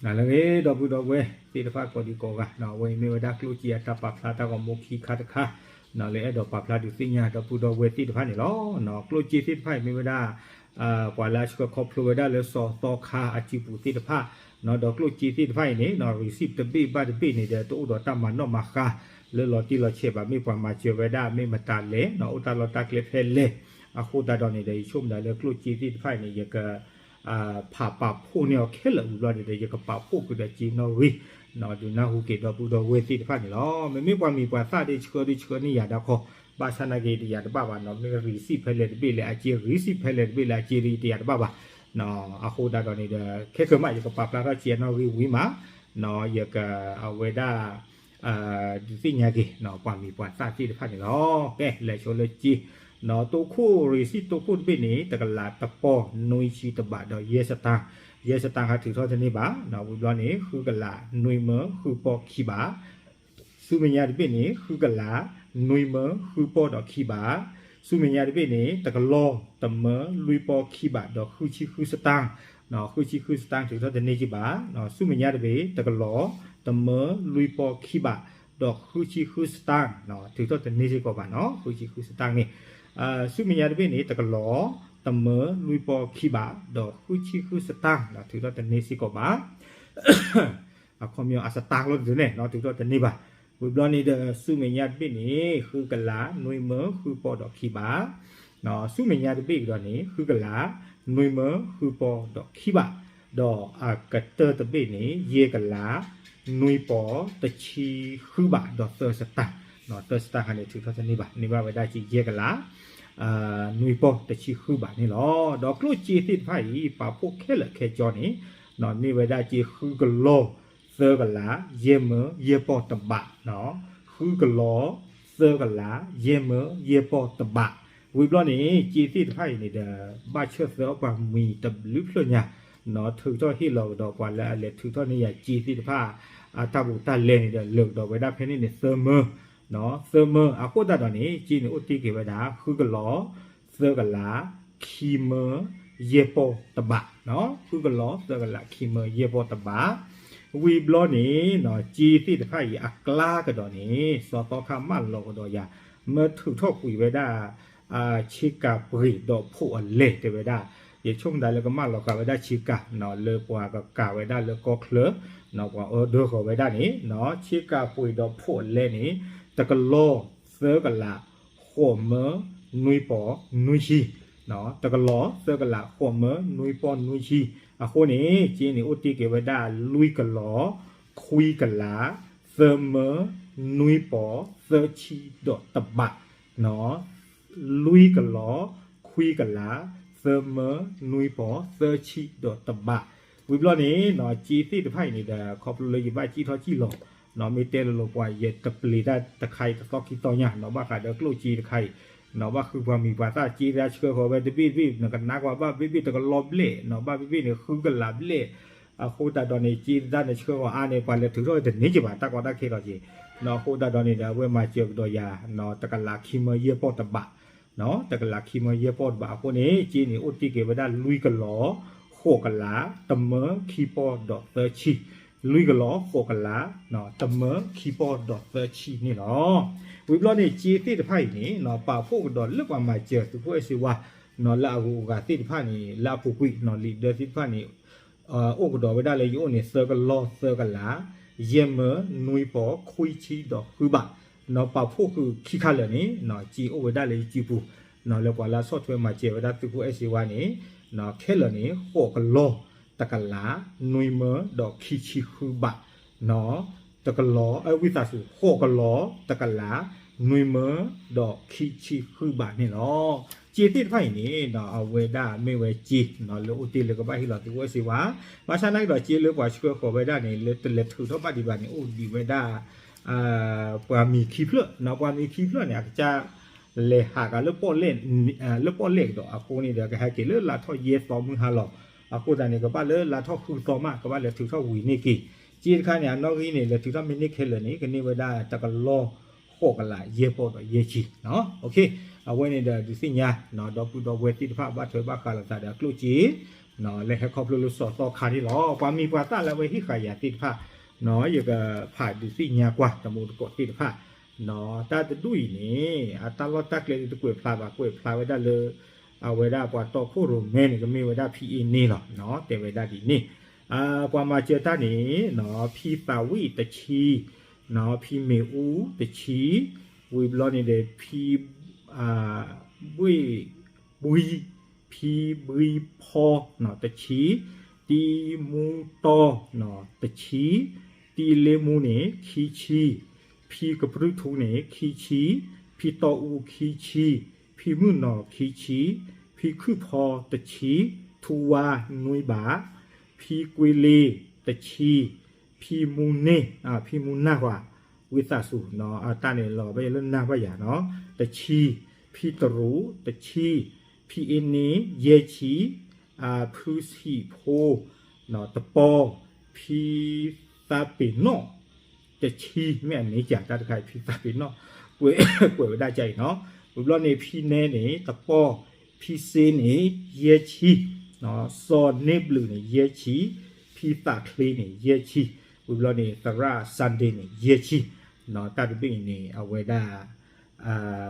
လၢအဂ့ၤ ဒီပုၢ်ဒီဝဲၢ်သ့ၣ်တဖၣ်ကိးဒံကိးဂၤ, အဝဲအံၤမ့ၢ်ဝဲဒၣ်ကျိၣ်စ့အတၢ်ပာ်ဖျါတၢ်ဂီၤမူခံခါတခါ, လၢအဲၣ်ဒိးပာ်ဖျါဒုးသ့ၣ်ညါဒီပုၢ်ဒီဝဲၢ်သ့ၣ်တဖၣ်န့ၣ်လီၤ. ကျိၣ်စ့သ့ၣ်တဖၣ်အံၤမ့ၢ်ဝဲဒၣ် ပှၤလၢအဆှၢခီဖျိဝဲဒၣ်လၢစီၤသီခါအစုပူၤသ့ၣ်တဖၣ်, ဒီးကျိၣ်စ့သ့ၣ်တဖၣ်အံၤန့ၣ် receipt တဘ့ၣ်ဘၣ်တဘ့ၣ်န့ၣ်ဒီး တအိၣ်ဒီးတၢ်မၤနီၣ်မၤဃါ လၢလီၤတံၢ်လီၤဆဲးဘၣ်, မ့ၢ်ပှၤမၤစၢၤဝဲဒၣ် မ့ၢ်မတၤလဲၣ်, အိၣ်တၢ်လီၢ်တၢ်ကျဲဖဲလဲၣ်, အဃိသတးဒီးန့ၣ်ဒီး ယဆိကမိၣ်ဒၣ်လၢကျိၣ်စ့သ့ၣ်တဖၣ်အံၤန့ၣ် ယက ဖးပာ်ဖှိၣ်န့ၢ်အီၤခဲလၢာ်ဝံၤဘျီန့ၣ်ဒီး ယကပာ်ဖှိၣ်ဃုာ်ဒီးစ့နီၣ်ဂံၢ်, ဒုးနၢ်ဟူက့ၤဒီပုၢ်ဒီဝဲၢ်သ့ၣ်တဖၣ်န့ၣ်လီၤ. မ့မ့ၢ်ပှၤမံၤပှၤသၣ်ဒီးဆှၢဒီးဆှၢန့ၢ်ယၤဒၣ်ခီ, ဘၣ်ဆၣ်နာ်က့ဒီးယၤတဘၣ်ဘၣ်နီၤ, မ့ၢ် receipt ဖဲလဲၣ်တဘ့ၣ်လဲၣ်အက့, receipt ဖဲလဲၣ်တဘ့ၣ်လဲၣ်အက့ဒီးယၤတဘၣ်ဘၣ်. အဃိသတးဒီးန့ၣ်ဒီး ခဲကမး ယကပာ်ဖျါထီၣ်စ့နီၣ်ဂံၢ်ဝံၤမး, ယက အဝဲဒၣ် ဒုးသ့ၣ်ညါက့ၤ ပှၤမံၤပှၤသၣ်သ့ၣ်တဖၣ်န့ၣ်လီၤ. ကဲ လဲၤဆိလၢစ့ တိခိၣ် receipt တိခိၣ်တဘ့ၣ်န့ၣ် တကလးတပီၢ်နွံဆံတဘးဒီးယဲၢ်စတၢၣ်, ယဲၢ်စတၢၣ်ဟးထုးထီၣ်တန့ၢ်ဘၣ်, ဝံၤဘျီန့ၣ် ဃုကလးနွံမၢဃုပီၢ်ခံဘး, ဆူမဲာ်ညါတဘ့ၣ်န့ၣ် ဃုကလးနွံမၢဃုပီၢ်ဒီးခံဘး, ဆူမဲာ်ညါတဘ့ၣ်န့ၣ် တကလီၢ်တမၢလွံၢ်ပီၢ်ခံဘးဒီးဃုဆံဃုစတၢၣ်, ဃုဆံဃုစတၢၣ်ထုးထီၣ်တန့ၢ်က့ၤဘၣ်, ဆူမဲာ်ညါတဘ့ၣ် တကလီၢ်တမၢလွံၢ်ပီၢ်ခံဘး ဒီးဃုဆံဃုစတၢၣ် ထုးထီၣ်တန့ၢ်စ့ၢ်ကီးဘၣ်နီၤ, ဃုဆံဃုစတၢၣ်န့ၣ်, ဆူမဲာ်ညါတဘ့ၣ်န့ၣ် တကလီၢ်တမၢလွံၢ်ပီၢ်ခံဘး ဒီးဃုဆံဃုစတၢၣ် ထုးထီၣ်တန့ၢ်စ့ၢ်ကီးဘၣ်. အခီပညီအစတၢၣ်လီၤတန့ၣ် ထုးထီၣ်တန့ၢ်ဘၣ်. ဝံၤဘျီန့ၣ်ဒီး ဆူမဲာ်ညါတဘ့ၣ်န့ၣ် ဃုကလးနွံမၢဃုပီၢ်ဒီးခံဘး, ဆူမဲာ်ညါတဘ့ၣ်ကဒီးန့ၣ် ဃုကလးနွံမၢဃုပီၢ်ဒီးခံဘး, ဒီးအကတၢၢ်တဘ့ၣ်န့ၣ် ယဲၢ်ကလးနွံပီၢ်တဆံဃုဘးဒီးသၢစတၢၣ်, သၢစတၢၣ်ခါန့ၣ် ထုးထီၣ်တန့ၢ်ဘၣ်, န့ၢ်ဘၣ်ဝဲဒၣ်စ့ယဲၢ်ကလး နွံပီၢ်တဆံဃုဘးန့ၣ်လီၤ. ဒီးကျိၣ်စ့သ့ၣ်တဖၣ်အံၤ ပာ်ဖှိၣ်ခဲလၢာ်ခဲဆ့န့ၣ် န့ၢ်ဝဲဒၣ်စ့ဃုကလီၢ်သၢကလး ယဲၢ်မၢယဲၢ်ပီၢ်တဘး, ဃုကလီၢ်သၢကလး ယဲၢ်မၢယဲၢ်ပီၢ်တဘး. ဝံၤဘျီန့ၣ် စ့သ့ၣ်တဖၣ်အံၤန့ၣ်ဒီး ဘၣ်ဆၢၣ်သၢအီၣ်ပှၤမံၤတဘျုးဖျၢၣ်ညါ, ထုးထီၣ်ဟ့ၣ်လီၤကဒီးပှၤလၢအလဲၤထုးထီၣ်န့ၢ်ယၤစ့သ့ၣ်တဖၣ် အတၢ်ဘူးတၢ်လဲန့ၣ်ဒီး လၢာ်ကဒီးဝဲဒၣ်ဖဲန့ၣ်န့ၣ် သၢမၢ, သၢမၢ အဃိသတးဒီးန့ၣ် စ့န့ၣ်အိၣ်တ့ၢ်က့ၤဝဲဒၣ် ဃုကလီၢ်သၢကလး ခံမၢယဲၢ်ပီၢ်တဘး, ဃုကလီၢ်သၢကလး ခံမၢယဲၢ်ပီၢ်တဘး. ဝံၤဘျီန့ၣ် စ့သ့ၣ်တဖၣ်အံၤအကျါကဒီးန့ၣ် စီၤသီခါမၢလီၤကဒီးယၤ မၢထုးထီၣ်ကွံာ်ဝဲဒၣ် ဆ့ကၤပှ့ၤဒီးဖိးအလဲတဲဝဲဒၣ်, ယဆိကမိၣ်ဒၣ်လၢကမၢလီၤဃာ်ဝဲဒၣ်ဆ့ကၤ လၢပှၤကကၤဝဲဒၣ်လၢကီၢ်ချၢ, ပှၤအၢဒၢဃီၤဝဲဒၣ်န့ၣ် ဆ့ကၤပှ့ၤဒီးဖိးအလဲန့ၣ် တကလီၢ်သၢကလး ဃိးမၢနွံပီၢ်နွံဆံ, တကလီၢ်သၢကလး ဃိးမၢနွံပီၢ်နွံဆံ, အဃိန့ၣ် စ့န့ၣ်အိၣ်တ့ၢ်က့ၤဝဲဒၣ် လွံၢ်ကလီၢ် ခွံကလး သၢမၢနွံပီၢ်သၢဆံဒီးတဘး လွံၢ်ကလီၢ် ခွံကလး သၢမၢနွံပီၢ်သၢဆံဒီးတဘး. ဝံၤဘျီန့ၣ် စ့သ့ၣ်တဖၣ်အံၤန့ၣ်ဒီး ခီဖျိလၢယဘၣ်စံၣ်ထီၣ်စံၣ်လီၤ, မ့ၢ်တဲလိၤလိၤပှၤ ယတပျံၤတၢ်တခါအံၤတသီခံသီညါ ဘၣ်ဃးဒီးကျိၣ်စ့တခါအံၤ, ဘၣ်ဃုပှၤမံၤပှၤသၣ်စ့တၢ်ဆှၢဃီၤဝဲတဘ့ၣ်တဘ့ၣ် နကနၣ်ကွၢ်ဘၣ်ဘ့ၣ်ဘ့ၣ်တကလီၢ်ဘျဲၣ်, ဘၣ်ဘ့ၣ်ဘ့ၣ်န့ၣ် ဃုကလးဘျဲၣ်, အဃိသတးဒီးန့ၣ် စ့တၢ်န့ၣ်ဆှၢဃီၤအါန့ၣ် ပှၤလဲၤထုးထီၣ်တန့ၢ်က့ၤဘၣ် တၢ်ကီတၢ်ခဲလီၤက့ၤ, အဃိသတးဒီးန့ၣ်ဒီး အဝဲမၤစၢၤကဒီးယၤ တကလးခံမၢယဲၢ်ပီၢ်တဘး တကလးခံမၢယဲၢ်ပီၢ်တဘးအဃိန့ၣ် စ့န့ၣ်အိၣ်တ့ၢ်က့ၤဝဲဒၣ်လွံၢ်ကလီၢ် ဃိးကလး တမၢခံပီၢ်ဒီးသၢဆံ, လွံၢ်ကလီၢ် ဃိးကလး တမၢခံပီၢ်ဒီးသၢဆံန့ၣ်လီၤ. ဝံၤဘျီန့ၣ် စ့သ့ၣ်တဖၣ်အံၤန့ၣ် ပာ်ဖှိၣ်ကဒီးလၢပှၤမၤစၢၤသုးခိၣ်အဲၣ်စ့ဝါ လၢအဂုၤအဂၤသ့ၣ်တဖၣ်န့ၣ် လၢအပူၤကွံာ် လံာ်ဒၢသ့ၣ်တဖၣ်န့ၣ် အိၣ်ကဒီးဝဲဒၣ်လၢယအိၣ်န့ၣ် သၢကလီၢ်သၢကလး ယဲၢ်မၢနွံပီၢ်ခွံဆံဒီးဃုဘး, ပာ်ဖှိၣ်ဃုာ်ခံခါလၢာ်န့ၣ် စ့အိၣ်ဝဲဒၣ်လၢယစုပူၤ လၢပှၤလၢအဆီၣ်ထွဲမၤစၢၤဝဲဒၣ်သုးခိၣ်အဲၣ်စ့ဝါန့ၣ် ခဲလၢာ်န့ၣ် ဃိးကလီၢ်တကလး နွံမၢဒီးခံဆံဃုဘး တကလီၢ် ဝံသးစူၤ ဃိးကလီၢ် တကလး နွံမၢ ဒီးခံဆံဃုဘးန့ၣ်လီၤ. စ့သ့ၣ်တဖၣ်အံၤန့ၣ် အဝဲဒၣ်မ့ၢ်ဝဲစ့ လၢအိၣ်တ့ၢ်လၢကဘၣ်ဟ့ၣ်လီၤသုးခိၣ်အဲၣ်စ့ဝါ, ဘၣ်ဆၣ်နာ်က့ဒီးစ့လၢပှၤဆှၢဃီၤဝဲဒၣ်န့ၣ် လၢတလဲၤထုးထီၣ်ဘၣ်ဒံးဘၣ်န့ၣ် အိၣ်ဒံးဝဲဒၣ် ပှၤမံၤခံဖျၢၣ်, ပှၤမံၤခံဖျၢၣ်န့ၣ် အကစၢ်လဲၤဟးဂၤလၢပီၣ်လဲၣ်, လၢပီၣ်လဲၣ်ကဒီးအဃိန့ၣ်ဒီး ကဟဲက့ၤလၢလါထီၣ်ယဲၢ်သီမုၢ်ဟါလီၤ. အဃိသတးန့ၣ် ကဘၣ်လၢလါထီၣ်ဃုသီမး ကဘၣ်လဲၤထုးထီၣ်ဝံၤန့ၢ်က့ၤ. စ့တခါန့ၣ် အနီၣ်ဂံၢ်န့ၣ် လဲၤထုးထီၣ်မ့ၢ်န့ၢ်ခဲလၢာ်န့ၣ် ကန့ၢ်ဝဲဒၣ်တကလီၢ်ဃိးကလးယဲၢ်ပီၢ်ဒီးယဲၢ်ဆံ. အဝဲန့ၣ်ဒီးဒုးသ့ၣ်ညါ ဒီပုၢ်ဒီဝဲၢ်သ့ၣ်တဖၣ် ဘၣ်ထွဲဘၣ်ဃးလိာ်သးဒီးကျိၣ်စ့ လၢဟဲခီဖျိလၢစီၤသီခါန့ၣ်လီၤ. ပှၤမံၤပှၤသၣ်လၢအဝဲဟ့ၣ်ဃာ်ယၤသ့ၣ်တဖၣ် ယကဖးဒုးသ့ၣ်ညါကွၢ်တမူတကိးသ့ၣ်တဖၣ် တၢ်တဒူၣ်အံၤန့ၣ် အတၢ်လီၢ်တၢ်ကျဲဒ်တကွဲးဖျါဘၣ် ကွဲးဖျါဝဲဒၣ်လၢ အဝဲဒၣ်ပှၤတီခိၣ်ရိၣ်မဲန့ၣ် ကမ့ၢ်ဝဲဒၣ်ဖံအ့န့လီၤ တဲဝဲဒၣ်ဒ်န့ၣ် ပှၤမၤစၢၤတၢ်န့ၣ် ဖံသးဝံၣ်တဆံ ဖံမ့ၣ်အူတဆံ ဝံၤဘျီန့ၣ်ဒီး ဖံ ဘှ့ၣ်ဘှံ ဖံဘှံဖီ တဆံ, တံမူတီ တဆံ, တံလ့မူန့ၣ် ခံဆံ, ဖံကပြုၢ်ထူန့ၣ် ခံဆံ, ဖံတီအူခံဆံ, ဖံမုၢ်နီၤခံဆံ, ဖံခုၣ်ဖီတဆံ, ထူဝါနွံဘး, ဖံကွ့လ့တဆံ, ဖံမူန့ၢ် ဖံမူနၢ်ဝၤ ဝံသးစူၤ တၢ်န့ၣ်လီၤဘၣ်ယၤလၢနၢ်ဘၣ်ယၤနီၤ တဆံ, ဖံတရူးတဆံ, ဖံအ့န့ ယဲၢ်ဆံ, ဖုဆံးဖိ တပီၤ, ဖံသးပ့ၤနီၣ် တဆံ မ့ၢ်အမ့ၢ်ကၢ်တၢ်တခါအံၤ ဖံသးပ့ၤနီၣ် ကွဲးဝဲဒၣ်ကအံၤနီၤ ဝံၤဘျီန့ၣ် ဖံနဲန့ၣ် တပီၤ, ဖံစ့န့ၣ် ယဲၢ်ဆံ, စီၤန့ဘျုးန့ၣ် ယဲၢ်ဆံ, ဖံသးချ့န့ၣ် ယဲၢ်ဆံ, ဝံၤဘျီန့ၣ် သရၣ် Sunday န့ၣ် ယဲၢ်ဆံ, တၢ်တဘ့ၣ်အံၤန့ၣ် အဝဲဒၣ်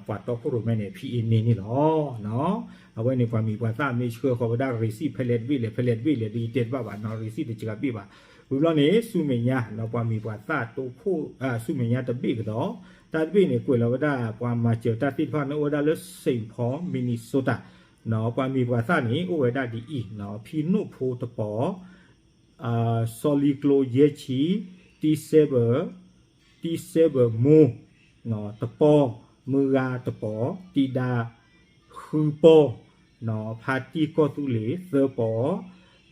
ပှၤတီခိၣ်ရိၣ်မဲန့ၣ် ဖံအ့န့န့ၣ်လီၤ. အဝဲန့ၣ်ပှၤမံၤပှၤသၣ်မ့ၢ်ဆှၢဃီၤဝဲဒၣ် receipt ဖဲလဲၣ်တဘ့ၣ်လဲၣ် ဖဲလဲၣ်တဘ့ၣ်လဲၣ် ဒ်ယတဲတဘၣ်ဘၣ်နီၤ receipt တစှၤဘ့ၣ်ဘၣ်. ဝံၤဘျီန့ၣ် ဆူမဲာ်ညါ ပှၤမံၤပှၤသၣ်တိခိၣ် ဆူမဲာ်ညါတဘ့ၣ်ကဒီး တၢ်တဘ့ၣ်န့ၣ် ကွဲးလီၤဝဲဒၣ်ပှၤမၤစၢၤတၢ်သ့ၣ်တဖၣ်န့ၣ် အိၣ်ဝဲဒၣ်လၢ Saint Paul Minnesota ပှၤမံၤပှၤသၣ်န့ၣ် အိၣ်ဝဲဒၣ်ဒ်အံၤ ဖံနိၣ်ဖိတပီၤ စီၤလံၤကျိၤယဲၢ်ဆံ, တံစဲဘၢၣ်, တံစဲဘၢၣ်မိၢ် တပီၤ, မုၢ်ဂၤတပီၤ, တံဒါဃုပီၤ, ဖါတံၢ်ကီၢ်သူလ့ၤသၢပီၤ,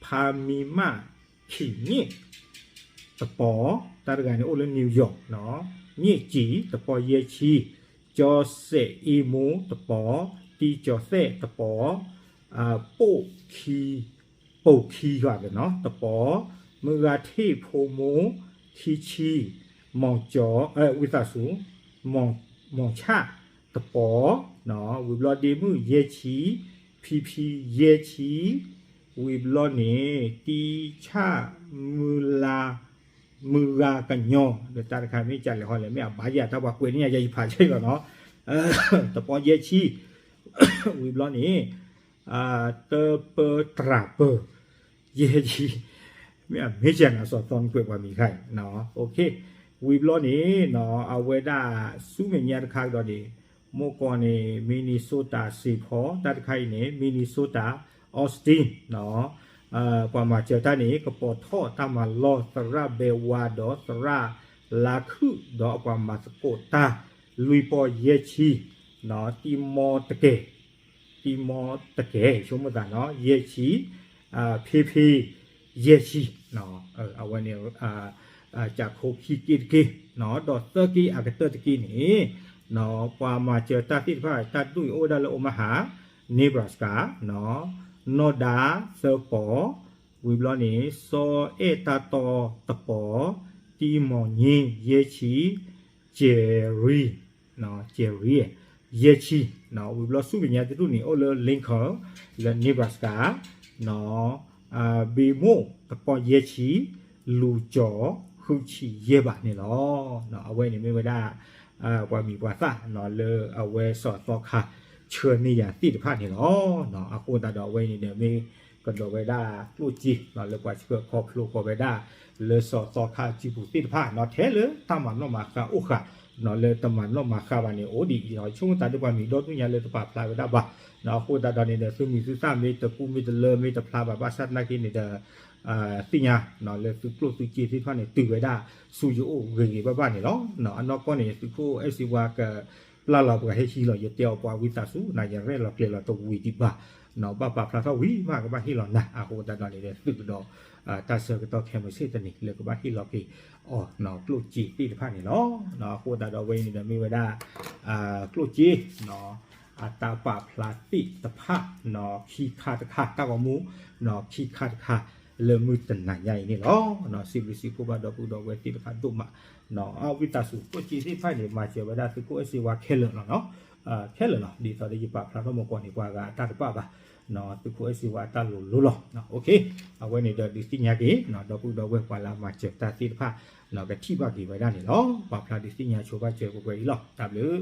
ဖါမံၤမၣ်ခံးန့ၣ် တပီၤ, တၢ်တဂၤန့ၣ်အိၣ်လၢ New York န့ၣ် န့ၢ်ကံၤ တပီၤယဲၢ်ဆံ, ကၠီစဲးအ့မိၢ်တပီၤ, တံကၠီသဲးတပီၤ, ပိာ်ခံ ပိာ်ခံယွၤကနီၤ တပီၤ, မုၢ်ဂၤထံးဖိမိၢ်ခံဆံ, မီၤကၠီ ဝံသးစူၤ မီၤဆၣ်တပီၤ, ဝံၤဘျီဒ့မုၣ်ယဲၢ်ဆံ, ဖံဖံယဲၢ်ဆံ, ဝံၤဘျီန့ၣ် တံဆၣ်မုၢ်လါ မုၢ်ဂၤကညီ လၢတၢ်တခါမ့ၢ်ကလဲၤဟီလဲၤမ့ၢ်အဘၣ်ယၤတၢ်ပှၤကွဲးန့ၢ်ယၤယဖးဆဲလီၤနီၤ တပီၤယဲၢ်ဆံ, ဝံၤဘျီန့ၣ် တပၢတြၢ်ပၢ ယဲၢ်ဆံ, မ့ၢ်အမ့ၢ်ကနၤစီၤသီနကွဲးပှၤမံၤခါအံၤ ဝံၤဘျီန့ၣ် အဝဲဒၣ်ဆူမဲာ်ညါတခါကဒီးန့ၣ် မိၢ်ကီၢ်န့ၣ် Minnesota Saint Paul တၢ်တခါအံၤန့ၣ် Minnesota Austin ပှၤမၤစၢၤတၢ်န့ၣ် ကပိာ်ထီၣ်တၢ်မၤလီၢ်သရၣ်ဘဲဝါဒီးသရၣ်လါခုၣ်ဒီးအပှၤမၤသကိးတၢ် လွံၢ်ပီၢ်ယဲၢ်ဆံ, တံမီတကဲၢ် တံမီတကဲၢ် ဆိကမိၣ်သးနီၤ ယဲၢ်ဆံ, ဖ့ဖ့ ယဲၢ်ဆံ, အဝဲန့ၣ် ကၠးခိခံက့တက့ၢ်, ဒီးသၢက့အကတၢၢ်တက့ၢ်န့ၣ် ပှၤမၤစၢၤတၢ်သ့ၣ်တဖၣ် တၢ်ဒူၣ်အံၤအိၣ်ဝဲဒၣ်လၢ Omaha, Nebraska, နီၢ်ဒါသၢပီၤ, ဝံၤဘျီန့ၣ် စီၤအဲၣ်တၢ်တီတပီၤ, တံမီၤည့ယဲၢ်ဆံ, ကဲၤရံ ကဲၤရံ ယဲၢ်ဆံ, ဝံၤဘျီဆူမဲာ်ညါတဒူၣ်န့ၣ် အိၣ်လၢ Lincoln လၢ Nebraska, ဘ့မိၣ်တပီၢ်ယဲၢ်ဆံ, လူၤကၠီၤ ဃုဆံယဲၢ်ဘးန့ၣ်လီၤ. အဝဲန့ၣ်မ့ၢ်ဝဲဒၣ် ပှၤမံၤပှၤသၣ်လၢအဝဲစီၤသီခါဆှၢန့ၢ်ယၤသ့ၣ်တဖၣ်န့ၣ်လီၤ. အဃိသတးဒီးအဝဲန့ၣ်ဒီး မ့ၢ်ကဒီးဝဲဒၣ်ကျိၣ်စ့ လၢပှၤဆှၢခီဖျိဃီၤဝဲဒၣ် လၢစီၤသီခါစုပူၤသ့ၣ်တဖၣ် ထဲလၢတၢ်မၤနီၣ်မၤဃါအိၣ်ဃာ် လၢတမၤနီၣ်မၤဃါဘၣ်န့ၣ် အိၣ်ဒ်အံၤ ဆိကမိၣ်သးဒီးပှၤမံၤဒီဒူၣ်ညါလၢတပာ်ဖျါဝဲဒၣ်ဘၣ်. အဃိသတးဒီးန့ၣ်ဒီး သုမံၤသုသၣ်မ့ၢ်တကူမ့ၢ်တလၢမ့ၢ်တဖျါဘၣ် ဘၣ်ဆၣ်သနာ်က့န့ၣ်ဒီး သ့ၣ်ညါ လၢသုကျိၣ်သုစ့သ့ၣ်တဖၣ်န့ၣ် တုၤဝဲဒၣ်ဆူယအိၣ်ဂ့ၤဂ့ၤဘၣ်ဘၣ်န့ၣ်လီၤ. အနီၢ်ကီၢ်န့ၣ် သုးခိၣ်အဲၣ်စ့ဝါကပျၢ်လီၤပှၤဟဲဟံးလီၤ ယတဲအီၤပှၤဝံသးစူၤ နၤယရဲၣ်လီၤကျဲၤလီၤတဝံၤဒံးဘၣ် ဘၣ်ပာ်ဖျါထီၣ်ဝံၤမး ကဘၣ်ဟ့ၣ်လီၤနၤ အဃိသတးဒီးန့ၣ်ဒီး သုးကဒီး တၢ်ဆၢကတီၢ်ခဲမုၢ်ဆ့ၣ်တနံၤ လၢကဘၣ်ဟ့ၣ်လီၤက့ၤအီၤ ကျိၣ်စ့သ့ၣ်တဖၣ်န့ၣ်လီၤ. အဃိသတးဒီးအဝဲအံၤန့ၣ်ဒီးမ့ၢ်ဝဲဒၣ် ကျိၣ်စ့ အတၢ်ပာ်ဖျါသ့ၣ်တဖၣ် ခံခါတခါ တၢ်ဂီၤမူ ခံခါတခါ လၢမုၢ်တနၤညါအံၤန့ၣ်လီၤ. စံးဘျုးစံးဖှိၣ်ဘၣ်ဒီပုၢ်ဒီဝဲၢ်သ့ၣ်တဖၣ်ဒိၣ်မး ဝံသးစူၤကျိၣ်စ့သ့ၣ်တဖၣ်န့ၣ် မၤစၢၤဝဲဒၣ်သုးခိၣ်အဲၣ်စ့ဝါခဲလၢာ်လီၤနီၤ. ခဲလၢာ်လီၤ. ဒ်သိးဒီးယပာ်ဖျါထီၣ်မူကီၢ်န့ၣ် ပှၤဂၤအတၢ်တပာ်ဘၣ်, သုးခိၣ်အဲၣ်စ့ဝါအတၢ်လိၤလိၤလီၤ. အဝဲန့ၣ်ဒီးဒုးသ့ၣ်ညါက့ၤ ဒီပုၢ်ဒီဝဲၢ်ပှၤလၢအမၤစၢၤတၢ်သ့ၣ်တဖၣ် ကထံၣ်ဘၣ်က့ၤဝဲဒၣ်န့ၣ်လီၤ. ပာ်ဖျါဒုးသ့ၣ်ညါဆိဘၣ်စၢၤပှဲၤပှဲၤအံၤလီၤ. တၢ်ဘျုး